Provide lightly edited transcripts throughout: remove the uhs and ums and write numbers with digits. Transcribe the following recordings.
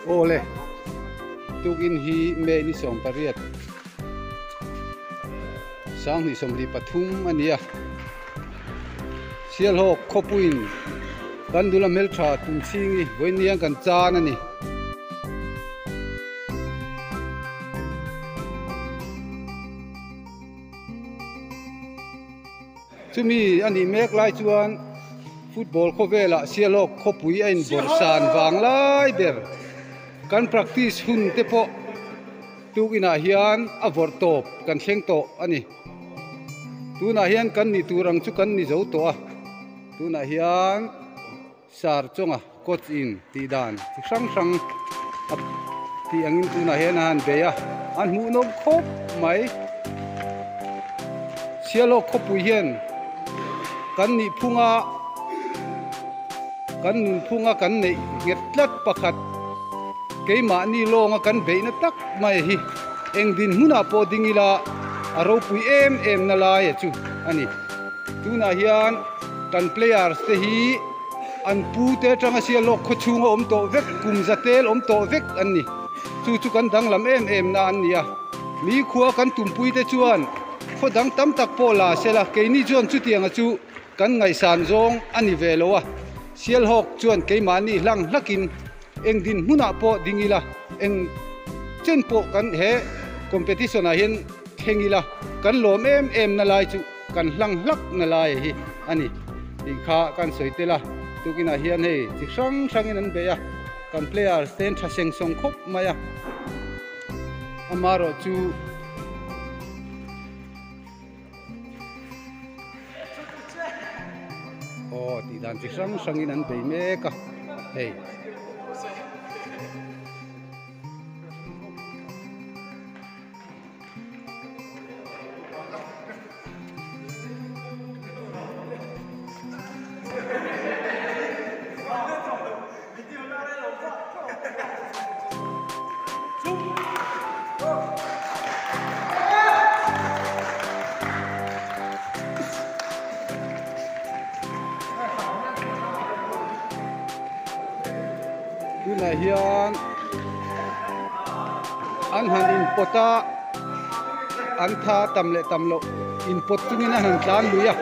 Awle, tukin hi May ni 18 2023 a ni a. Sialhawk khawpuiin kan nula hmeltha tumchhingi vawiin kan chan a ni. Chumi a nih mek lai chuan football khawvelah Sialhawk khawpui a inbawrh san vang lai ber. Kan practice hun te pawh tukinah hian a vawrh tawp kan thleng tawh a ni. Tunah hian kan nih tur ang chu kan ni zo tawh a, tunah hian sar chawnga coach in tih dan chi hrang hrang a tih angin tunah hian a han bei a, an hmuh nawm khawp mai. Sialhawk khawpui hian kan nih phunga kan nun phunga kan neih nghet tlat pakhat keimahni lawnga kan beihna tak mai hi eng dinhmunah pawh ding ila a ropui em em na lai a chu a ni. Tunah hian kan players te hi an pu te atanga Sialhawk khaw chhunga awm tawh vek kum za tel awm tawh vek an ni. Chu chu kan danglam em em na an ni a. Mi khua kan tumpui te chuan khaw dang tam tak pawh la sela keini chuan chutianga chu Kan ngaihsan zawng a ni ve lo a, Sialhawk chuan keimahni hlang hlakin eng dinhmunah pawh ding ila, eng chen pawh kan he competition ah hian thleng ila, kan lawm em em na lai chu kan hlang hlak na lai hi a ni tih kha kan sawi tel a. Tukinah hian hei chi hrang hrangin an beih a, kan players te an tha seng sawng khawp mai a, amaherawhchu. Aw tih dan chi hrang hrangin an bei mek a hei. Tunah hian an han inpawt a an tha tam leh tam loh inpawt chungin an han tlan lui a.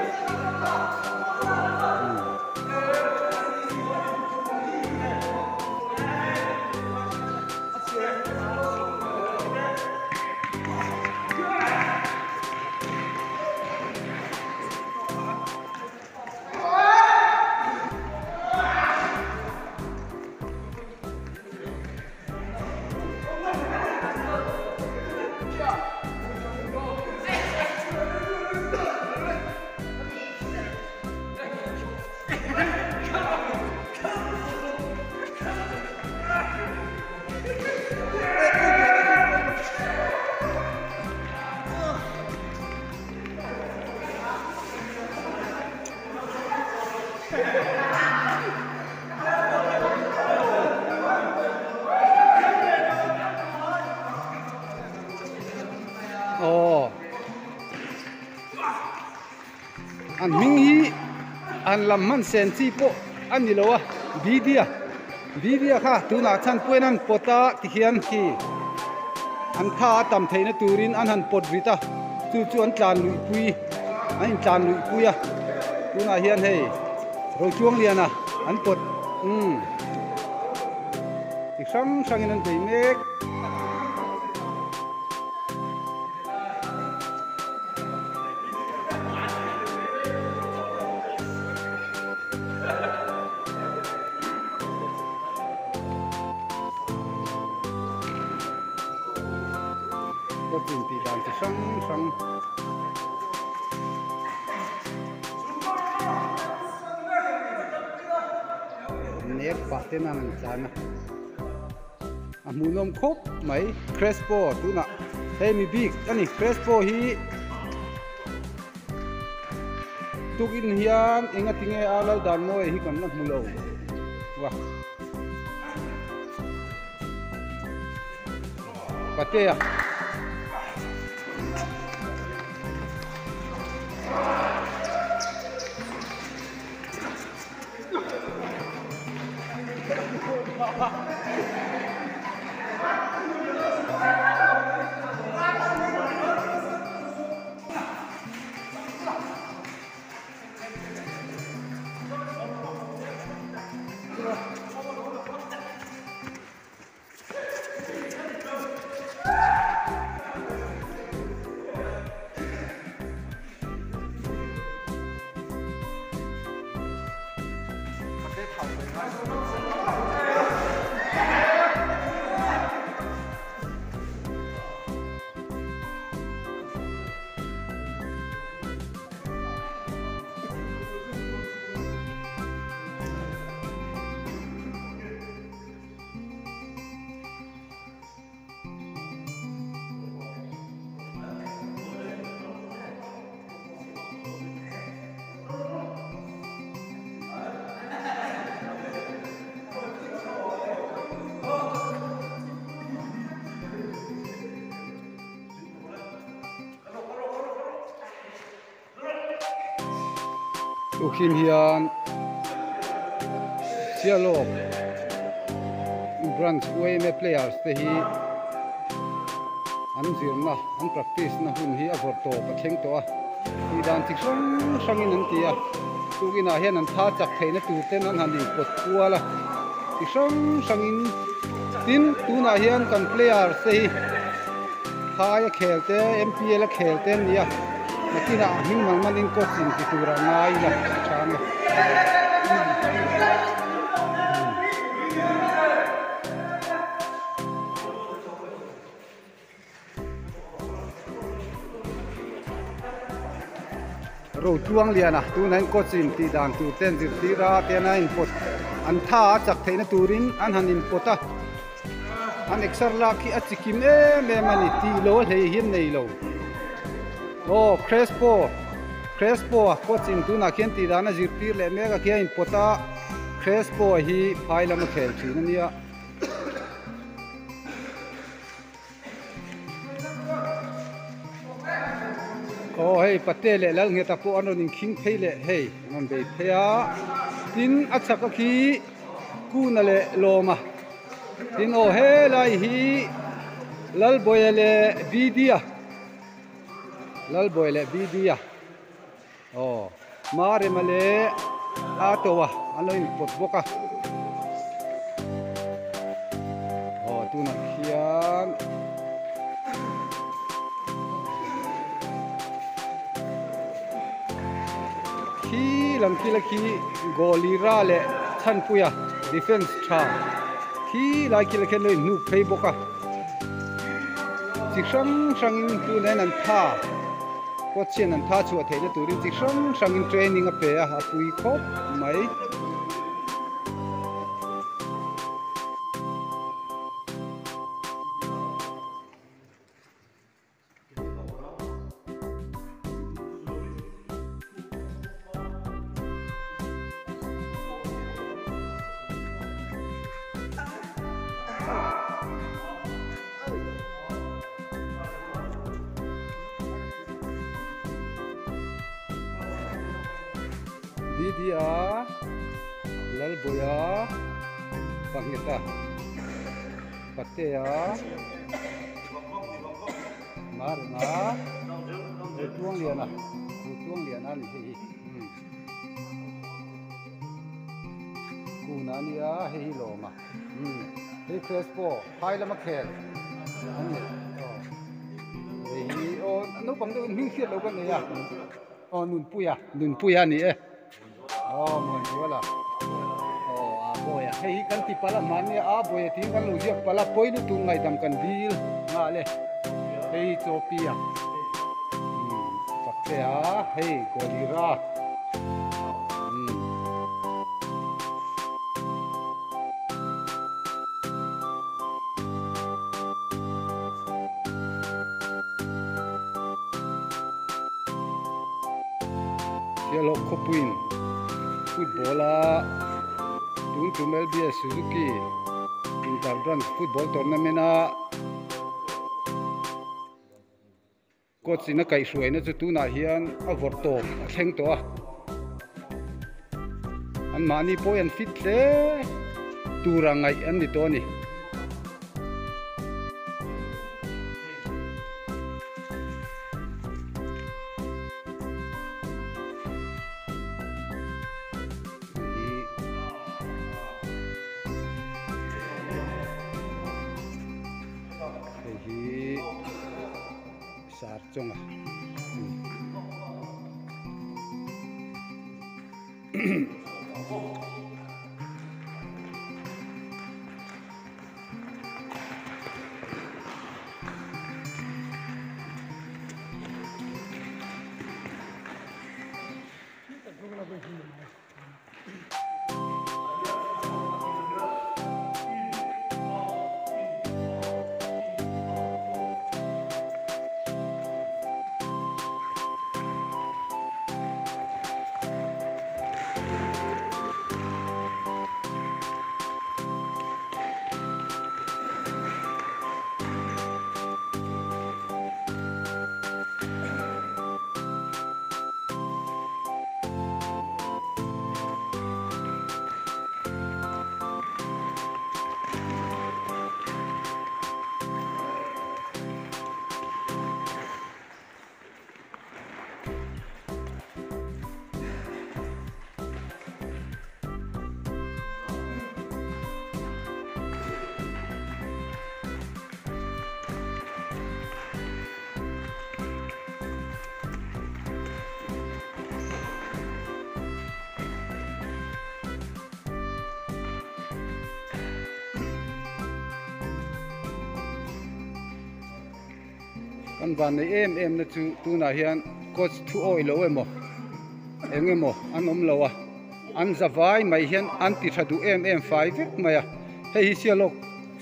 Aw An hming hi an lam hman sen chi pawh a ni lo a Bidia Bidia kha tunah chhan pawhin an pawt a tikhian khi an tha a tam theihna turin an han pawt rit a chu chu an tlan luih pui an intlan luih pui a tunah hian hei Rochuangliana an pawt umm ti hrang hrangin an bei mek. Coaching tih dan chi hrang hrang nek pah ten an han tlan a. A hmuhnawm khawp mai Crespo tunah hei mi bik a ni Crespo hi tukin hian enga tinge a lal dan mawi hi kan la hmu lo va Patea. Tukhin hian Sialawk branch yma players te hi an zirna an practice na hun hi a vawrh tawp a thleng tawh a tih dan chi hrang hrangin an ti a tukinah hian an tha chak theihna tur ten an han inpawt kual a chi hrang hrangin tin tunah hian kan players te hi Phai a khel te M_P_L a khel te an ni a nakinah a hming man manin coach in ti turah ngai ila a tha ang e. Rotluang liana tunah hian coach in tih dan tur te an zirtir a tian a inpawt an tha a chak theihna turin an han inpawt a an exer lak hi a chikim em em a ni tih lo a hlei hian nei lo aw Crespo Crespo a coach in tunah khian tih dan a zirtir leh mek a khi a inpawt a Crespo hi phai lam a khel thin a nia. Aw hei pate leh lal nghet a pawh an rawn inkhing phei leh hei an rawn bei phei a tin a chhak a khi kuna leh lawma tin aw helai hi lalbawia leh bidia lalbawia leh bidia aw marema leh auto a an lo inpawt bawk a aw tunah khian khi lam khi la khi Golira leh Chhanpuia defence tha khi lai khi la khian lo inhnuk phei bawk a chi hrang hrangin tunah hian an tha. Coach hian an tha chhuah theihna turin chi hrang hrangin training a pe a, a pui khawp mai. Didia Lalbawia Pangheta Patea Marina Rutuangliana Rutuangliana a ni hei hi Kuna a nia hei hi lawma. Umm hei Crespo phai lama khel an nei aw hei hi aw naupang deuh in hming hriat lo ka nei a aw Nunpuia Nunpuia a ni e aw Muanzuala aw a Bawia hei hi kan ti palh a hmanni a Bawia tiin kan lo ziak palh a pawi lutuk ngaihdam kan dil nghal e hei hi Chawpia umm Faktea hei Golira umm. Sialhawk khawpuiin football a tun tum LBS Suzuki Inter Branch football tournament a Coach in a kaihhruaina chu tunah hian a vawrh tawp a thleng tawh a, anmahni pawh hi an fit hle tura ngaih an ni tawh a ni. Hei hi sar chawnga Kan van nei em em na chu tunah hian coach thu awih lo emaw eng emaw an awm lo a an za vai mai hian an ti tha duh em em fai vek mai a hei hi sialawk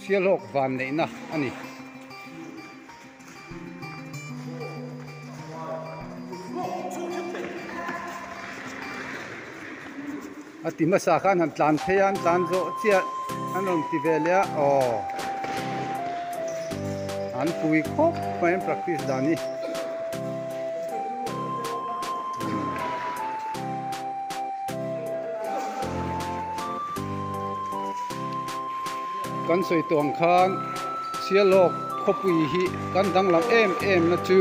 sialawk van neihna a ni. A ti hmasa kha an han tlan phei a an tlan zawh chiah an rawn ti ve leh a aw an pui khawp mai an practice dan hi. Kan sawi tawh ang khan Sialhawk khawpui hi kan danglam em em na chu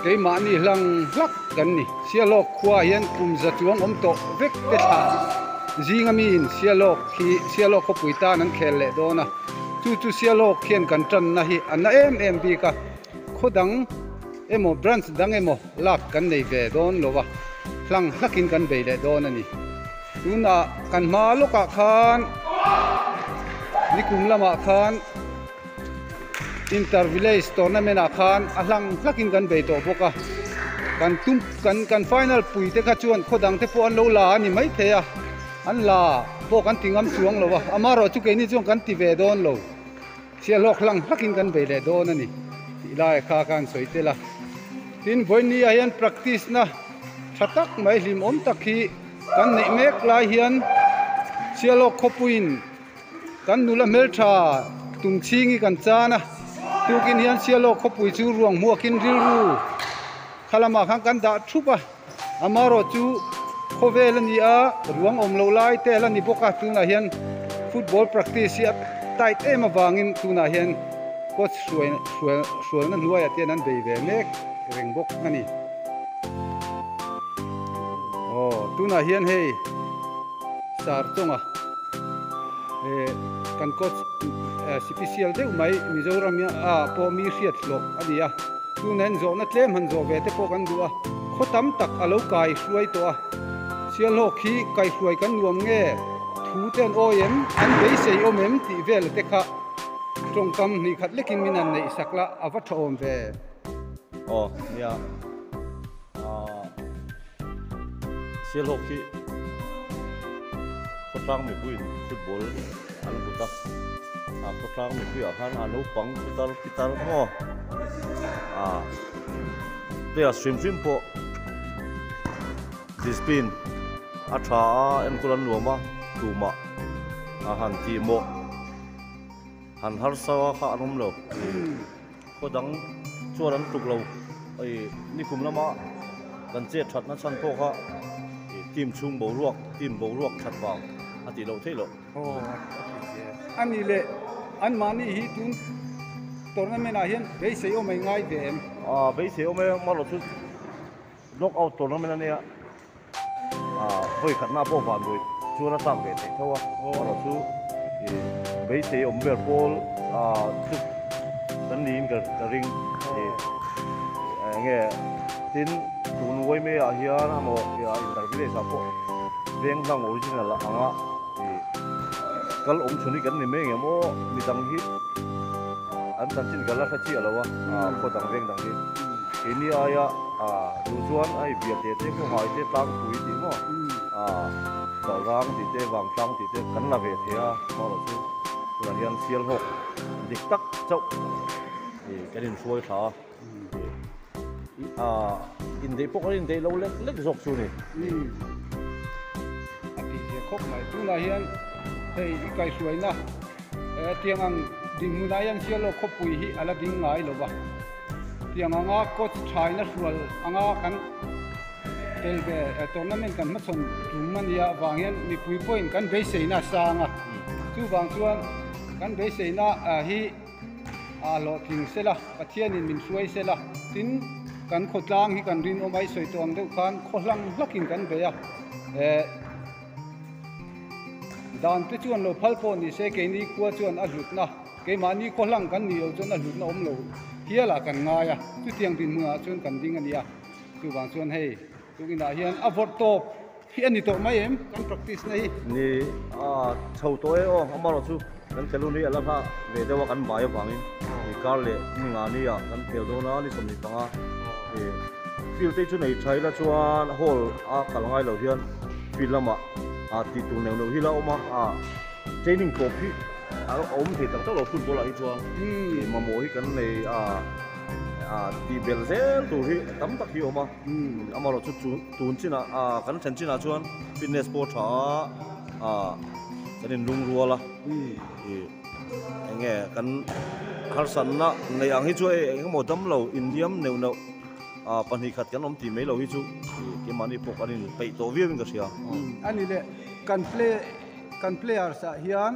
keimahni hlang hlak kan ni. Sialhawk khua hian kum za chuang awm tawh vek te thlah zinga miin Sialhawk hi Sialhawk khawpui tan an khel leh dawn a, chu chu Sialhawk hian kan tanna hi a na em em bik a, khaw dang emaw branch dang emaw lak kan nei ve dawn lo a, hlang hlakin kan bei leh dawn a ni. Tunah kan hma lawkah khan nikum lamah khan Inter Village tournament ah khan a hlang hlakin kan bei tawh bawk a, kan tum kan kan final pui te kha chuan khaw dang te pawh an lo la a ni maithei a, an la pawh kan ti ngam chuang lo a, amaherawh chu keini chuan kan ti ve dawn lo. Sialhawk hlang hlakin kan bei leh dawn a ni tih lai kha khan sawi tel a. Tin, vawiin ah hian practice na tha tak mai hlimawm tak hi kan neih mek lai hian Sialhawk khawpuiin kan nula hmeltha tumchhing hi kan chan a. Tukin hian Sialhawk khawpui chu ruang hmuakin rilru kha lamah khan kan dah thup a. Amaherawh chu khawvel a ni a, ruang awm loh lai te la ni bawk a, tunah hian football practice hi a tight em avangin tunah hian coach hruai hruai hrualna hnuaiah te hian an bei ve mek reng bawk a ni. Aw tunah hian hei sar chawnga eh kan coach special deuh mai Mizoram ah pawh mi hriat hlawh a ni a. Tuna in zawhna tlem han zawh ve te pawh kan duh a, khaw tam tak a lo kai hruai tawh a. Sialhawk hi kaihruai kan nuam nge? Thu te an awi em? An beisei awm em? tih vel te kha tawngkam hnih khat lekin min han neih sak la, a va tha awm ve. Aw nia, aah Sialhawk hi khawtlang mipuiin football an kut a, ah khawtlang mipuiah khan a naupang pitar pitar maw ah players hrim hrim pawh discipline a tha a enkawl an nuam a tumah a han tih mawh han harsa kha an awm lo. Khaw dang chuan an tluk lo. Hei nikum lama kan chet thatna chhan pawh kha team chhung boruak, team boruak that vang a tih loh theih loh. Aw a ti che. A ni leh anmahni hi tun tournament ah hian beisei awm ei ngai ve em? Aw beisei awm e, amaherawh chu knock out tournament a nia. Vawi khatna pawh van ruih chuan a tlak ve theih tho a, erawh chu beisei awm ber pawl chu kan niin ka ring enge tin tun uaime ah hian amaw inter village ah pawh veng hlang original anga kal awm chhun hi kan ni mai engemaw midang hi an chanchin ka la hre chiah lo a khaw dang veng dang hi keini aia. Duh chuan hei Biate te, Khawhai te, Tlangpui tih maw, Chalrang tih te, Vangtlang tih te kan la ve thei a, amaherawhchu tunah hian Sialhawk dik tak chauh kan inhruai thla a, indeih pawh kan indeih lo lek lek zawk chu a ni. A tihzia khawp mai. Tunah hian hei i kaihhruaina tiang ang dinhmunah hian Sialhawk khawpui hi a la ding ngai lo va. Tiang anga coach thaina hrual anga kan tel ve tournament kan hmachhawn tum a nia avang hian mipui pawhin kan beiseina a sang a, chuvang chuan kan beiseina hi a hlawhtling sela, Pathianin min hruai sela, tin kan khawtlang hi kan rinawm a, i sawi tawh ang deuh khan khaw hlang hlakin kan bei a, dan te chuan lo phal pawh ni se keini khua chuan a hlutna. Keimahni khaw hlang kan nih loh chuan a hlutna awm lo hialah kan ngai a, chutiang dinhmunah chuan kan ding a ni a. Chuvang chuan hei tukinah hian a vawrh tawp hi a ni tawh mai em kan practice na hi? Ni a chho tawh e aw, amaherawh chu kan khelun hi a la hla ve deuh a kan bai avangin i kar leh ni nga ni ah kan khel dawn a ni 25 i field te chu nei tha ila chuan hall a kal ngai lo hian field lamah a tih tur neuh neuh hi la awm a. Training tawp hi a awm thei tak tak lo football ah hi chuan mamawh hi kan nei a tih belh zel tur hi tam tak hi a awm a amaherawh chu chu tun chinah kan thlen chinah chuan fitness pawh a tha a kan inlung rual a eng nge kan harsatna neih ang hi chu eng emaw dam lo inliam neuh neuh 2 khat kan awm tih mai lo hi chu keimahni pawh kan inpeih tawh viau in ka hria. A ni le kan play. Kan players ah hian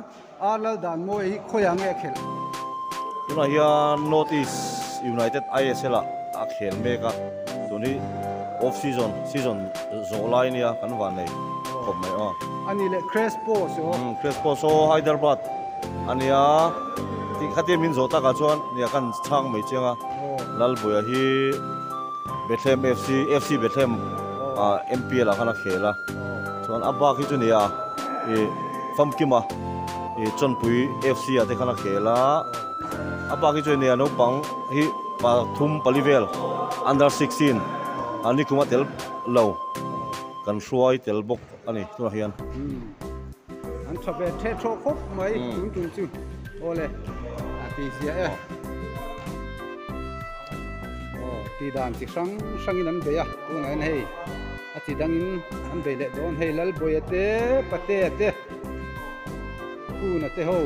R Laldanmawia hi khawiah nge a khelh? Tunah hian North East United ISL ah a khel mek a, tun hi off season, season zawh lai nia kan van nei khawp mai aw. A nih leh Crespo saw? Umm Crespo saw Hyderabad a nia, tih khatia min zawh takah chuan nia kan chhang mai chiang a, Lalbuaia hi Bethlehem FC, FC Bethlehem ah MPL ah khan a khel a, chuan a bak hi chu nia ih Famkima ih Chawnpui FC ah te khan a khel a, a bak hi chu nia naupang hi pathum pali vel under 16 ah nikum a tel lo kan hruai tel bawk a ni tunah hian. An tha ve the thaw khawp mai tun tum chu awle a ti ziah e. Aw ti dan chi hrang hrangin an bei a tunah hian hei a chi dangin an bei leh dawn hei Lalbawia te Patea te Kuna te ho.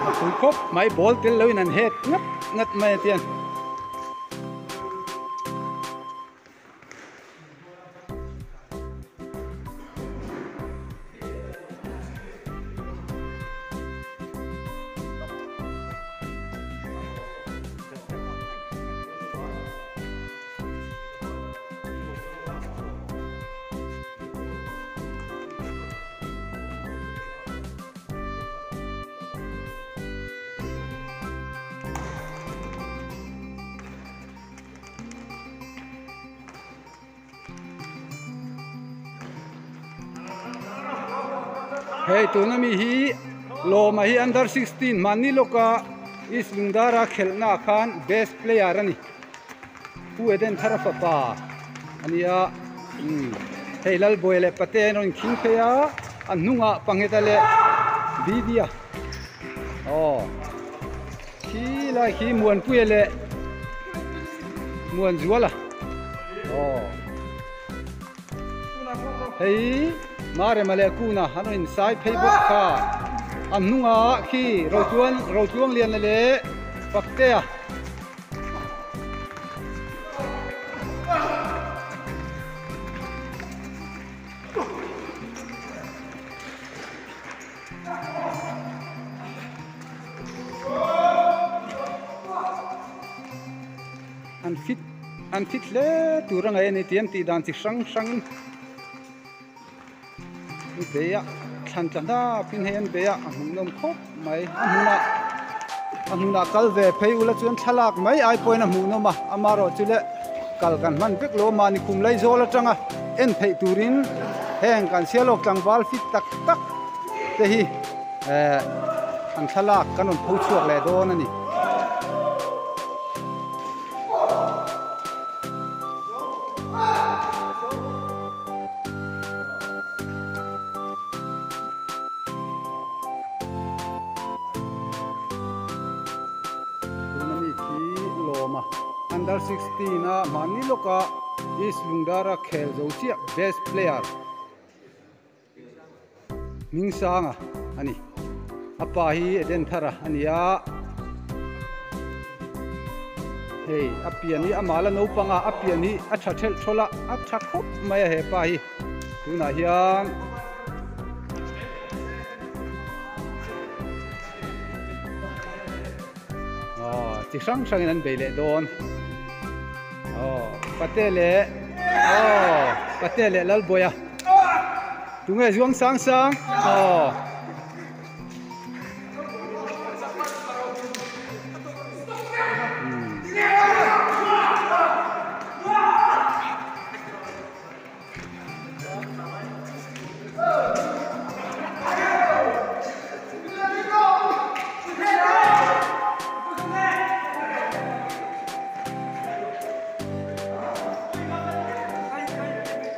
A pui khawp mai ball tel loin an het ngat ngat mai a tiang. Hei tuna mi hi Lawma hi under 16 mahni lawka East Lungdara khelhna ah khan best player a ni. Pu Eden thar a fapa a nia umm hei Lalbuai leh Pate an rawn khing phei a a hnungah Pangheta leh Bidia aw khi Khilai khi Muanpuia leh Muanzuala. Aw. Hei Marema leh Kuna an rawn insai phei bawk kha. A hnungah khi Rotuan Rotluangliana leh Faktea. An fit an fit hle tur a ngaih a ni tih an tih dan chi hrang hrang in bei a thlan tla hnap in hei an bei a a hmuhnawm khawp mai a hmunah a hmunah kal ve phei ula chuan thlalak mai ai pawhin a hmuhnawm a amaherawhchu le kal kan hman vek lo a mahni khum laizawl atanga en theih turin heng kan sialawk tlangval fit tak tak te hi eh an thlalak kan rawn pho chhuak leh dawn a ni. Tuna mi khi lawm a under 16 a mahni lawka East Lungdara khel zo chiah best player Hmingsanga a ni. A pa hi Eden Thara a ni a, hei a pian hi amah la naupang a, a pian hi a tha thelh thawl a, a tha khawp mai a he pa hi tunah hian aw chi hrang hrangin an bei leh dawn aw pate leh aw pate leh lalbawiha tunge zuang sang sang aw.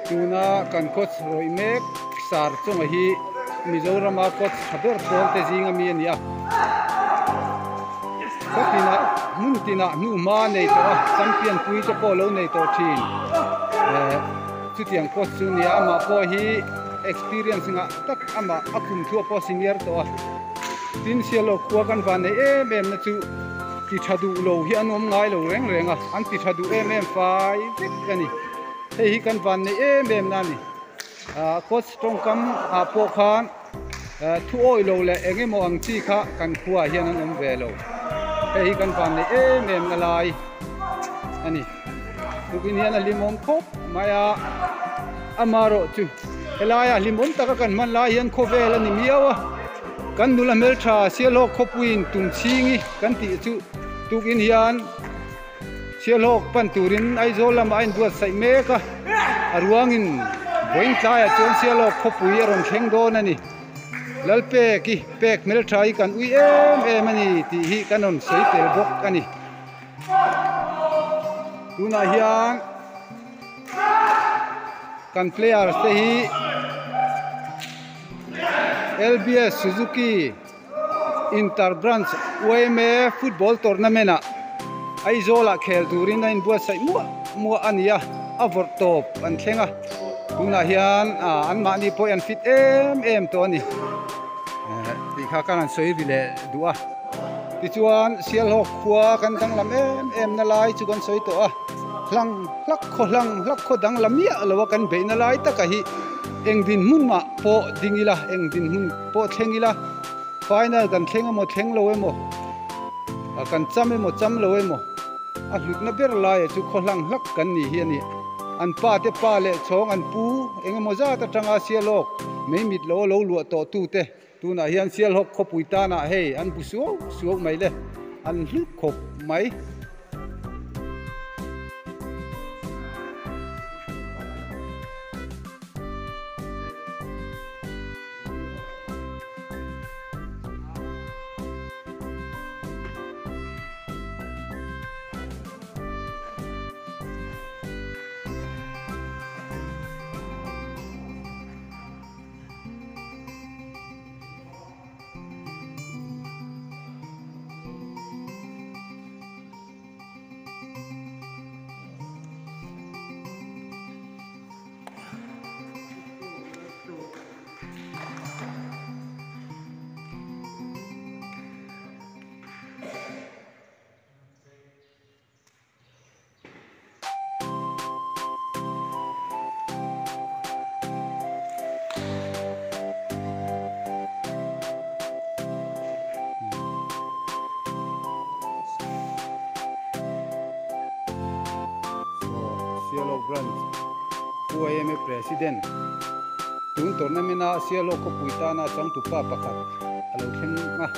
Tuna kan coach rawih mek sar chunga hi Mizorama coach tha ber pawl te zinga mi a ni a. Khawtinah hmun tinah hnuhma nei tawh a champion pui te pawh lo nei tawh thin. Chutiang coach chu nia amah pawh hi experience ngah tak amah a kum thuah pawh senior tawh a. Tin Sialo khua kan van nei em em na chu ti tha duh lo hi an awm ngai lo reng reng a, an ti tha duh em em fai vek a ni. Hei hi kan van nei em em na a ni. Coach tawngkam ah pawh khan thu awih lo leh eng emaw ang chi kha kan khuaah hian an awm ve lo. Hei hi kan van nei em em na lai a ni. Tukin hian a hlimawm khawp mai a, amaherawhchu helaiah hlimawm taka kan hman lai hian khawvel a ni miau a, kan nula hmeltha Sialhawk khawpuiin tumchhingi kan tih chu tukin hian Sialhawk pan turin Aizawl lamah a inbuatsaih mek a, a ruangin vawiin tlaiah chuan Sialhawk khawpui a rawn thleng dawn a ni. Lalpek i pek hmeltha hi kan ui em em a ni tih hi kan rawn sawi tel bawk a ni. Tunah hian kan players te hi LBS Suzuki Inter Branch YMA Football Tournament ah Aizawl ah khel turin a inbuatsaih muah muah a ni a, a vawrh tawp an thleng a, tunah hian anmahni pawh hi an fit em em tawh a ni tih kha ka rawn sawi ri leh duh a. Tichuan Sialhawk khua kan danglam em em na lai chu kan sawi tawh a, hlang hlak khaw hlang hlak khaw danglam miah lo a kan beihna lai taka hi eng dinhmun mah pawh ding ila, eng dinhmun pawh thleng ila, final kan thleng emaw thleng lo emaw, kan cham emaw cham lo emaw a hlutna ber laia chu khaw hlang hlak kan ni hi a ni. An pa te pa leh chhawng an pu eng emaw zat atanga Sialhawk mei mit lo a lo luah tawh tute Tunah hian Sialhawk khawpui tanah hei an bu suau suau mai le, an hlut khawp mai. Sialawk Branch YMA President tun tournament a Sialawk khawpui tana changtupa pakhat a lo thleng a.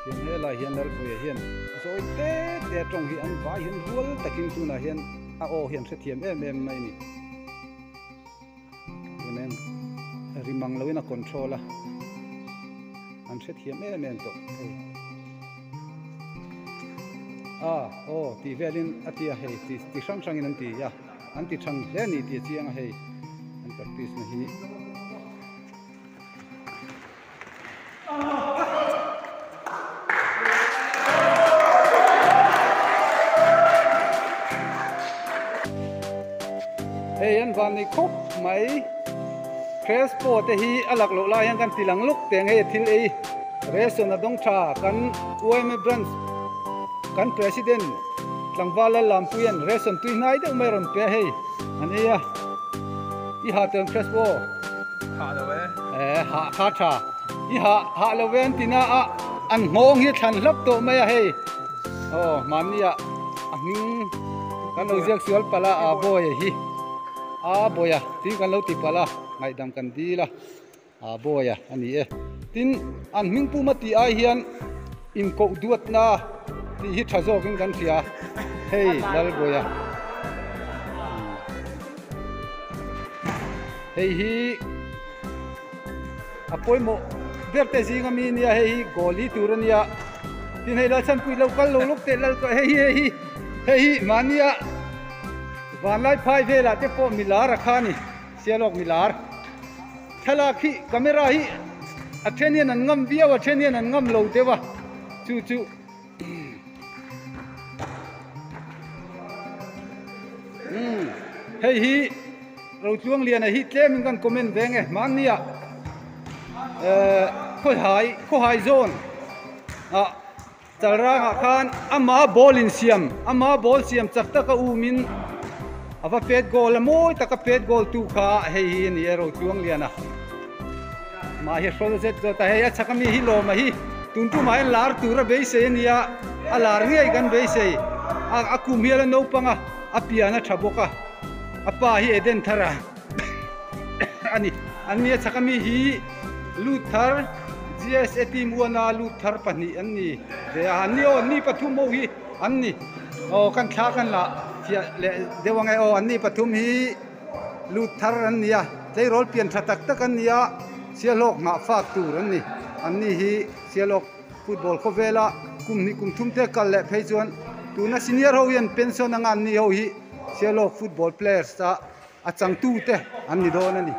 Tiang helai hian Lalpuia hian zawi te te a tawng hi an vai hian rual takin tunah hian a aw hian hrethiam em em mai a ni. Tuna hian ri mang loin a control a, an hrethiam em em tawh hei. A aw tih velin a ti a hei ti hrang hrangin an ti a, an ti thang hle a ni tih a chiang a hei an practice na hi. Hei an van nei khawp mai Crespo te hi a lak loh lai hian kan ti lang lawk teng hei thil ei ration a dawng tha kan yma branch kan president tlangval Lallampuian ration tui hnai deuh mai a rawn pe a hei an ei a i ha tawng Crespo. Hah lo e. Eh, hah kha tha. I hah, hah lo ve an ti na a, an nghawng hi thlan hlap tawh mai a hei. Aw, mahni ah a hming kan lo ziak sual palh a, a bawi hi. A bawi a, tin kan lo ti palh a, ngaihdam kan dil a, a bawi a a ni e. Tin, an hming pum a tih ai hian inkoh duatna tih hi tha zawkin kan hria. Hei, Lalbawi a. Hei hi a pawimawh ber te zing ami ania hei hi goal hi tur ania tin hei Lalchhanpui lo kal lo lawk teh lal hei hi hei hi hei hi mahnia vanlai phai velah te pawh milar a kha a ni Sialawk milar thlalak hi camera hi a then hian an ngam viau a then hian an ngam lo deuh a chu chu. Hei hi Rotluangliana hi tlemin kan comment ve nge hmanni ah khawihai khawhai zawn ah chalrang ah khan ama ball in siam ama ball siam chak taka um in ava pet goal a mawi taka pet goal tu kha hei hi a ni e Rotluangliana. Mah hi hrawl zet zawt a, hei a chhak ami hi lawm a hi tun tumah hian lar tur a beisei a nia, a lar ngei kan beisei a, a kum hial a naupang a, a pian a tha bawk a, a pa hi Eden thar a a ni, an ni a chhak ami hi lut thar GSA team uana lut thar pahnih an ni ve a, an ni aw an ni pathum ho hi an ni aw kan thla kan lah fiah leh deuh ang e aw an ni pathum hi. Lut thar an ni a, tleirawl pian tha tak tak an ni a, Sialhawk nghah fak tur an ni. An ni hi Sialhawk football khawvela kum hnih kum thum te kal leh phei chuan tuna senior ho hian pension anga an ni ho hi Sialhawk football players a a changtu te an ni dawn a ni.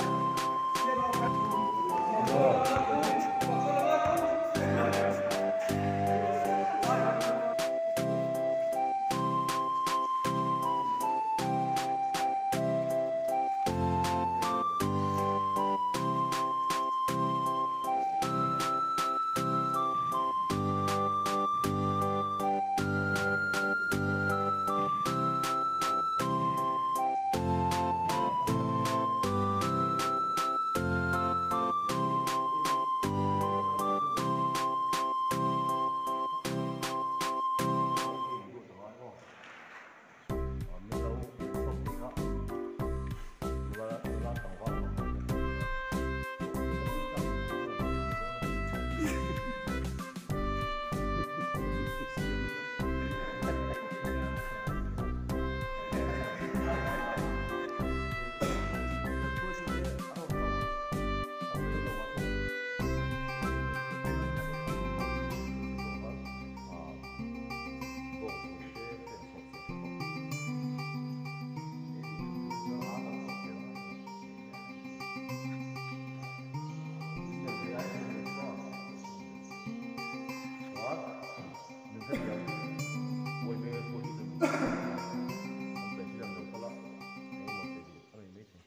hetiang uaime hruaitute an president lo kal a, engemaw thei a nei maithei.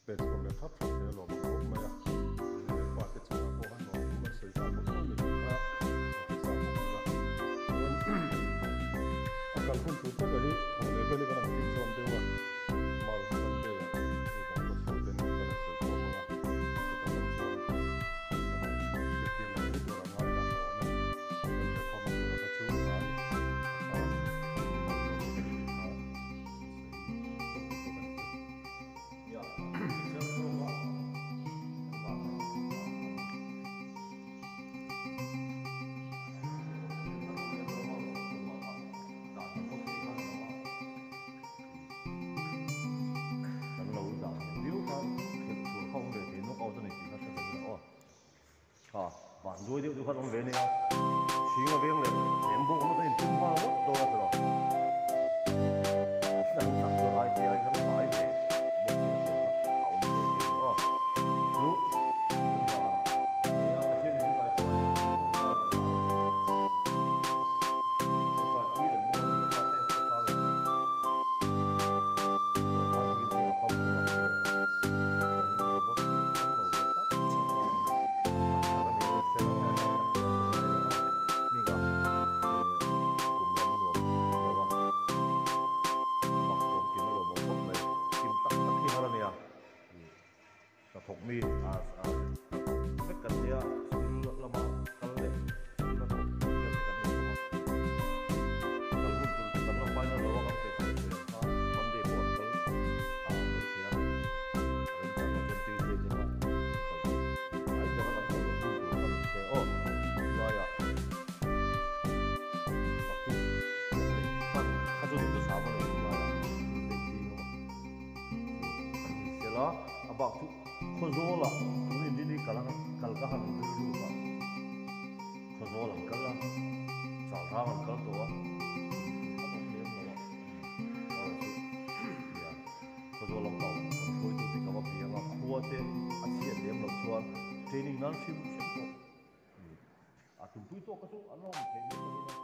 Pet chhuak leh thap thap thei a lawm ang khawp mai a, nu leh pa te chungah pawh han lawm thu kan sawi nghal mawlh mawlh ni tih kha a hre sa bawk ila. Chuan a kal hun tur taka hi thaw leh vel hi kan han tin zawn deuh a, Mar Sunday ah hei kan khaw chho ten kan han sawi khawm ang a, chutah kan chuan kan hriattir leh mai tur a ngai la a awm e, kan hre khawm ang tura kha chu ai a kha kal dawn bawk a ni tih kha a sawi bawk a ni chu. Kan lo dah hnem viau kha khelh tur kha awm ve thei knock out a ni tih kha hre thei ila aw. Tha van duai deuh deuh khan awm ve nia. Chhing a veng leh lem bawk awm a kan intum nghal ngawt dawn a tiraw. An tak chuan ITI khan fai ve bawk hi a hriat a, a awm ve thei lo aw. Chu kan va sawi a, Pathian in min kaihruai a, Tawngtai pui reng bawk a, nu leh pa te khawtlang in tawngtai pui in a famkim a. Khawzawla tun in rini kal kal ka han rilru a, Khawzawl an kal a, Chalrang an kal tawh a, an awm lem lo a, erawh chu nia Khawzawl lam pang kan hruaitute ka va piang a, khua te a chhiat lem loh chuan training nan hrim hrim pawh a tumpui tawk kha chu an la awm thei mai ka ring a.